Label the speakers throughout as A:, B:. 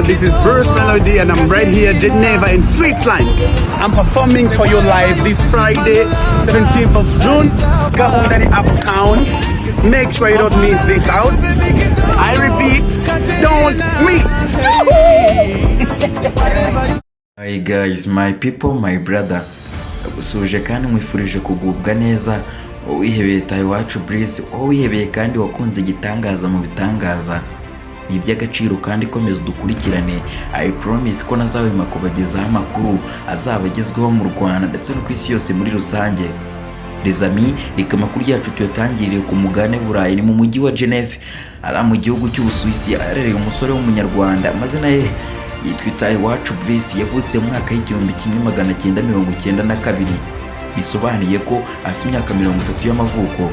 A: This is Bruce Melodie, and I'm right here in Geneva in Switzerland. I'm performing for you live this Friday, 17th of June, Gahunda ni Uptown. Make sure you don't miss this out. I repeat, don't miss.
B: Hi guys, my people, my brother. Ndagusuhuje kandi nkwifurije kugubwa neza. Wowe wihebeye Tayiwacu Bruce, wowe wihebeye kandi wakunze igitangaza mu bitangaza. Ni iby'agaciro kandi komeza udukurikirane. I promise ko ntazahwema kubagezaho amakuru azaba agezweho mu Rwanda ndetse no ku isi yose muri rusange. Les amis, reka amakuru yacu tuyatangiriye ku mugabane Burayi, ni mu mujyi wa Geneve, ari mu gihugu cy'Ubusuwisi, aherereye umusore w'Umunyarwanda, amazina ye yitwa Itahiwacu Bruce, yavutse mu mwaka w'1992, bisobanuye ko afite imyaka 30 y'amavuko.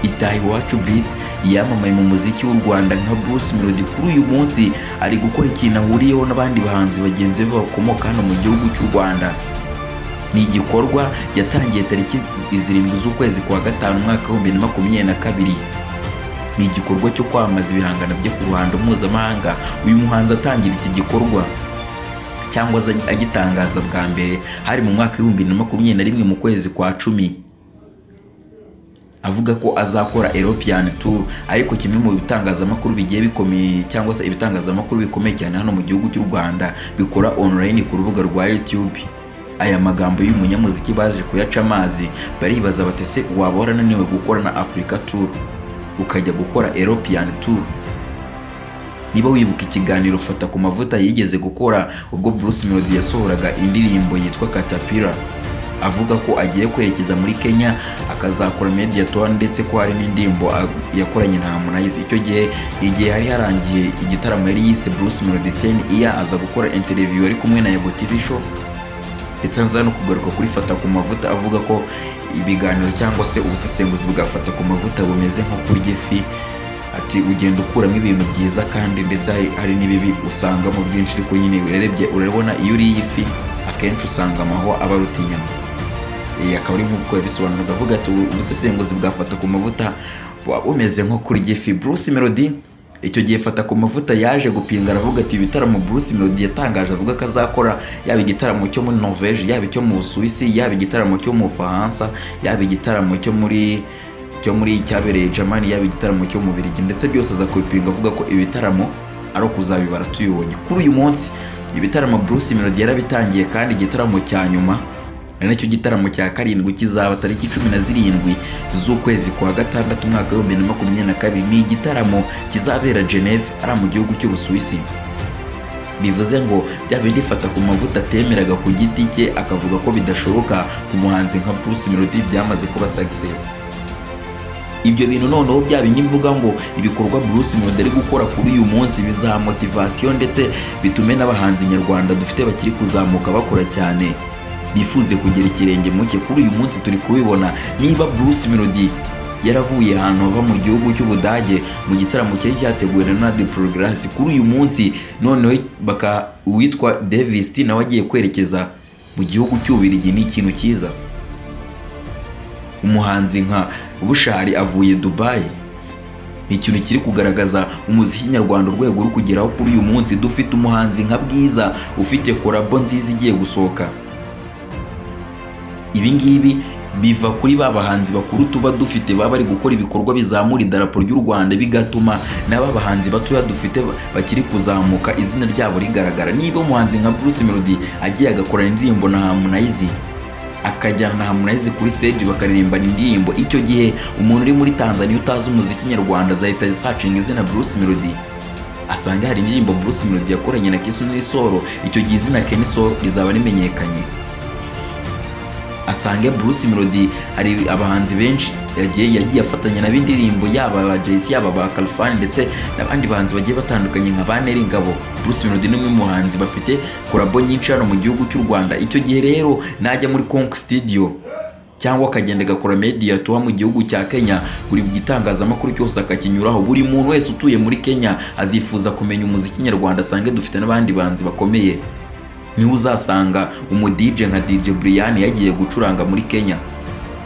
B: Itahiwacu Bruce yamamaye mu muziki w'u Rwanda nka Bruce Melodie. Kuri uyu munsi ari gukora ikintu ahuriyeho n'abandi bahanzi bagenzi be bakomoka hano mu gihugu cy'u Rwanda. Ni igikorwa yatangiye tariki 7 z'ukwezi kwa gatanu, umwaka w'2022. Ni igikorwa cyo kwamamaza ibihangano bye ku ruhando mpuzamahanga. Uyu muhanzi atangira iki gikorwa cyangwa se agitangaza bwa mbere hari mu mwaka w'2021 mu kwezi kwa 10, avuga ko azakora European Tour. Ariko kimwe mu bitangazamakuru bigiye bikomeye, cyangwa se ibitangazamakuru bikomeye cyane hano mu gihugu cy'u Rwanda bikora online ku rubuga rwa YouTube, aya magambo y'uyu munyamuziki baje kuyaca amazi, baribaza bati: "Se waba warananiwe gukora na Africa Tour ukajya gukora European Tour?" Niba wibuka ikiganiro Fata ku Mavuta yigeze gukora ubwo Bruce Melodie yasohoraga indirimbo yitwa Caterpillar, avuga ko agiye kwerekeza muri Kenya akazakora media tour, ndetse ko hari n'indirimbo yakoranye na Harmonize. Icyo gihe, igihe hari harangiye igitaramo yari yise Bruce Melodie 10 Year, aza gukora interview ari kumwe na Yago TV Show, ndetse aza no kugaruka kuri Fata ku Mavuta, avuga ko ibiganiro cyangwa se ubusesenguzi bwa Fata ku Mavuta bumeze nko kurya ifi, ati ugenda ukuramo ibintu byiza kandi ndetse hari n'ibibi usangamo byinshi, ariko nyine urebye urabona iyo uriye ifi akenshi usanga amahwa aba aruta inyama. Akaba ari nk'uko yabisobanuraga, avuga ati ubusesenguzi bwa Fata ku Mavuta buba bumeze nko kurya ifi. Bruce Melodie icyo gihe, Fata ku Mavuta yaje gupinga, aravuga ati ibitaramo Bruce Melodie yatangaje avuga ko azakora, yaba igitaramo cyo muri Norvège, yaba icyo mu Busuwisi, yaba igitaramo cyo mu Bufaransa, yaba igitaramo cyo muri cyabereye Germany, yaba igitaramo cyo mu Bubiligi, ndetse byose aza kubipinga, avuga ko ibitaramo ari ukuzabibara tubibonye. Kuri uyu munsi ibitaramo Bruce Melodie yarabitangiye, kandi igitaramo cya nyuma, ari nacyo gitaramo cya karindwi, kizaba tariki 17 z'ukwezi kwa gatandatu, umwaka w'2022. Ni igitaramo kizabera Geneve, ari mu gihugu cy'Ubusuwisi. Bivuze ngo bya bindi Fata ku Mavuta atemeraga ku giti cye, akavuga ko bidashoboka ku muhanzi nka Bruce Melodie, byamaze kuba success. Ibyo bintu noneho bya bindi mvuga ngo ibikorwa Bruce Melodie ari gukora kuri uyu munsi bizaha motivation, ndetse bitume n'abahanzi nyarwanda dufite bakiri kuzamuka bakora cyane bifuze kugera ikirenge mu cye. Kuri uyu munsi turi kubibona. Niba Bruce Melodie yaravuye ahantu hava mu gihugu cy'Ubudage mu gitaramo cyari cyateguwe na Nadi Progress, kuri uyu munsi noneho baka uwitwa Davis T nawe agiye kwerekeza mu gihugu cy'Ububiligi, ni ikintu cyiza. Umuhanzi nka Bushali avuye Dubai, ni ikintu kiri kugaragaza umuziki nyarwanda urwego uri kugeraho. Kuri uyu munsi dufite umuhanzi nka Bwiza ufite collabo nziza igiye gusohoka. Ibi ngibi biva kuri ba bahanzi bakuru tuba dufite, baba bari gukora ibikorwa bizamura idarapo ry'u Rwanda, bigatuma n'aba bahanzi batoya dufite bakiri kuzamuka izina ryabo rigaragara. Niba umuhanzi nka Bruce Melodie agiye agakorana indirimbo na Harmonize, akajyana na Harmonize kuri stage bakaririmbana indirimbo, icyo gihe umuntu uri muri Tanzania utazi umuziki nyarwanda azahita asearchinga izina Bruce Melodie, asanga hari indirimbo Bruce Melodie yakoranye na Kenny Sol. Icyo gihe izina Kenny Sol rizaba rimenyekanye, asange Bruce Melodie hari abahanzi benshi yagiye afatanya nabo indirimbo, yaba ba Jay-Z, yaba ba Khalfan, ndetse n'abandi bahanzi bagiye batandukanye nka ba Nel Ngabo. Bruce Melodie ni umwe mu bahanzi bafite collabo nyinshi hano mu gihugu cy'u Rwanda. Icyo gihe rero najya muri Konk Studio cyangwa akagenda agakora media tour mu gihugu cya Kenya, buri gitangazamakuru cyose akakinyuraho, buri muntu wese utuye muri Kenya azifuza kumenya umuziki nyarwanda, asange dufite n'abandi bahanzi bakomeye. Niho uzasanga umu DJ nka DJ Brian yagiye gucuranga muri Kenya,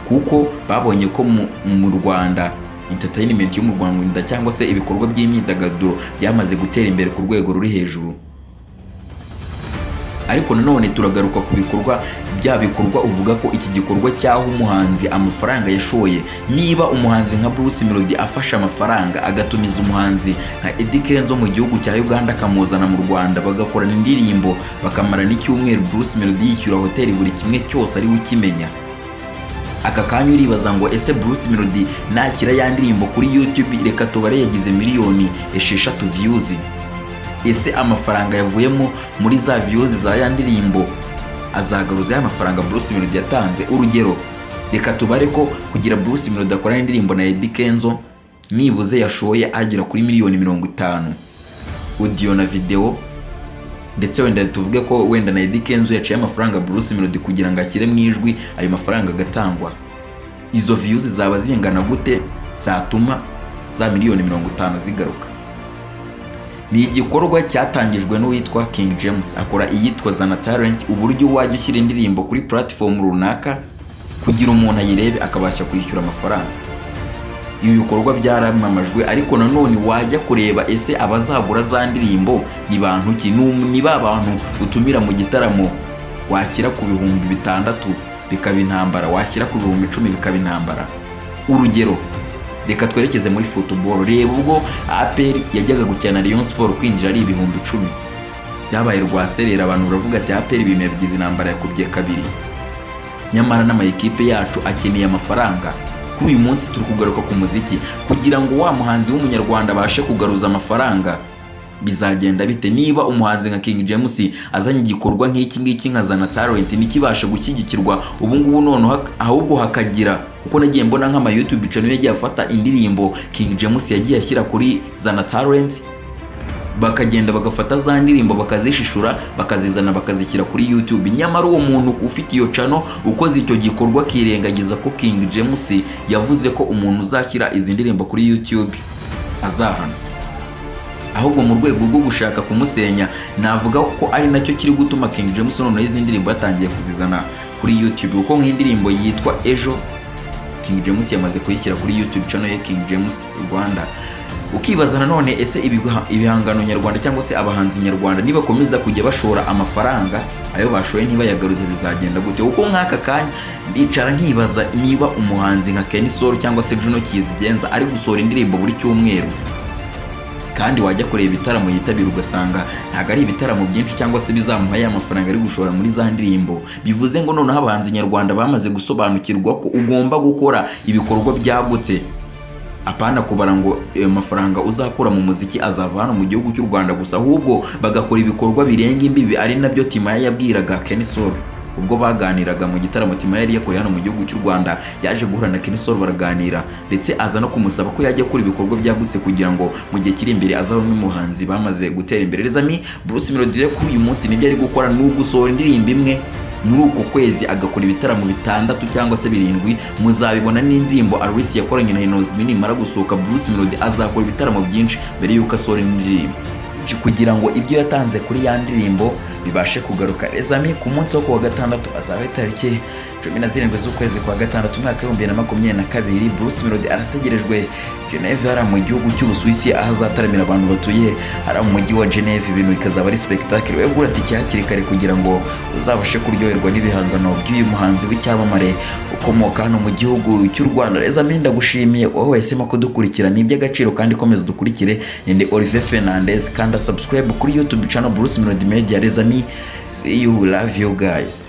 B: kuko babonye ko mu Rwanda entertainment yo mu Rwanda cyangwa se ibikorwa by'imyidagaduro byamaze gutera imbere ku rwego ruri hejuru. Ariko nanone turagaruka ku bikorwa, bya bikorwa uvuga ko iki gikorwa cyaha umuhanzi amafaranga yashoye. Niba umuhanzi nka Bruce Melody afashe amafaranga agatumiza umuhanzi nka Eddy Kenzo mu gihugu cya Uganda, akamuzana mu Rwanda, bagakorana indirimbo, bakamara n'icyumweru, Bruce Melody yishyura hoteli, buri kimwe cyose ari we ukimenya, aka kanya uribaza ngo ese Bruce Melody nashyira ya ndirimbo kuri YouTube, reka tubare yagize miliyoni 6 views, ese amafaranga yavuyemo muri za views za ya ndirimbo azagaruza ya mafaranga Bruce Melody yatanze? Urugero, reka tubare ko kugira Bruce Melody akorana indirimbo na Eddy Kenzo nibuze yashoye agera kuri miliyoni 50, audio na video, ndetse wenda tuvuge ko wenda na Eddy Kenzo yaciye amafaranga Bruce Melody kugira ngo ashyire mu ijwi, ayo mafaranga agatangwa, izo views zaba zingana gute zatuma za miliyoni 50 zigaruka? Ni igikorwa cyatangijwe n'uwitwa King James, akora iyitwa Zana Talent, uburyo wajya ushyira indirimbo kuri platform runaka kugira umuntu ayirebe akabasha kwishyura amafaranga. Ibi bikorwa byaramamajwe, ariko nanone wajya kureba, ese abazagura za ndirimbo ni bantu ki? Ni ba bantu utumira mu gitaramo, washyira ku 6000 bikaba intambara, washyira ku 10,000 bikaba intambara. Urugero, reka twerekeze muri football. Reba ubwo APR yajyaga gukina na Rayon Sport, kwinjira ari 10,000, byabaye rwaserera, abantu baravuga ati APR ibintu yabigize intambara, yakubye kabiri. Nyamara n'amayikipe yacu akeneye amafaranga. Kuri uyu munsi turi kugaruka ku muziki. Kugira ngo wa muhanzi w'umunyarwanda abashe kugaruza amafaranga bizagenda bite, niba umuhanzi nka King James azanye igikorwa nk'iki ngiki nka Zana Talent ntikibashe gushyigikirwa ubu ngubu, noneho ahubwo hakagira kuko nagiye mbona nk'ama YouTube channel yagiye afata indirimbo King James yagiye ashyira kuri Zana Talent, bakagenda bagafata za ndirimbo bakazishishura, bakazizana, bakazishyira kuri YouTube, nyamara uwo muntu ufite iyo channel ukoze icyo gikorwa akirengagiza ko King James yavuze ko umuntu uzashyira izi ndirimbo kuri YouTube azahana, ahubwo mu rwego rwo gushaka kumusenya, navuga ko ari nacyo kiri gutuma King James noneho izi ndirimbo yatangiye kuzizana kuri YouTube, kuko nk'indirimbo yitwa Ejo King James yamaze kuyishyira kuri YouTube channel ye King James Rwanda. Ukibaza nanone, ese ibihangano nyarwanda cyangwa se abahanzi nyarwanda nibakomeza kujya bashora amafaranga, ayo bashoye ntibayagaruze, bizagenda gute? Kuko nk'aka kanya ndicara nkibaza niba umuhanzi nka Kenny Sol cyangwa se Juno Kizigenza ari gusohora indirimbo buri cyumweru, kandi wajya kureba ibitaramo yitabira ugasanga ntabwo ari ibitaramo byinshi cyangwa se bizamuha ya mafaranga ari gushora muri za ndirimbo. Bivuze ngo noneho abahanzi nyarwanda bamaze gusobanukirwa ko ugomba gukora ibikorwa byagutse, apana kubara ngo ayo mafaranga uzakura mu muziki azava hano mu gihugu cy'u Rwanda gusa, ahubwo bagakora ibikorwa birenga imbibi, ari nabyo Timaya yabwiraga Kenny Sol ubwo baganiraga mu gitaramo Timaya yari yakoreye hano mu gihugu cy'u Rwanda. Yaje guhura na Kenny Sol baraganira, ndetse aza no kumusaba ko yajya akora ibikorwa byagutse kugira ngo mu gihe kiri imbere azabe umwe mu bahanzi bamaze gutera imbere. Les amis, Bruce Melody kuri uyu munsi nibyo ari gukora, ni ugusohora indirimbo imwe muri uko kwezi, agakora ibitaramo bitandatu cyangwa se birindwi. Muzabibona n'indirimbo Alice yakoranye na Innoss'B nimara gusohoka, Bruce Melody azakora ibitaramo byinshi mbere y'uko asohora indirimbo kugira ngo ibyo yatanze kuri ya ndirimbo bibashe kugaruka. Les amis, ku munsi wo kuwa gatandatu, azaba itariki 17 z'ukwezi kwa gatandatu umwaka w'2022, Bruce Melody arategerejwe Geneve, hariya mu gihugu cy'Ubusuwisi, aho azataramira abantu batuye hariya mu mujyi wa Geneve, ibintu bikazaba ari spectacle. We gura tike hakiri kare kugira ngo uzabashe kuryoherwa n'ibihangano by'uyu muhanzi w'icyamamare ukomoka hano mu gihugu cy'u Rwanda. Les amis, ndagushimiye wowe wahisemo kudukurikira, ni iby'agaciro, kandi komeza udukurikire. Ni Olivier Fernandez, kanda subscribe kuri YouTube channel Bruce Melody Media. Les amis, see you, love you guys.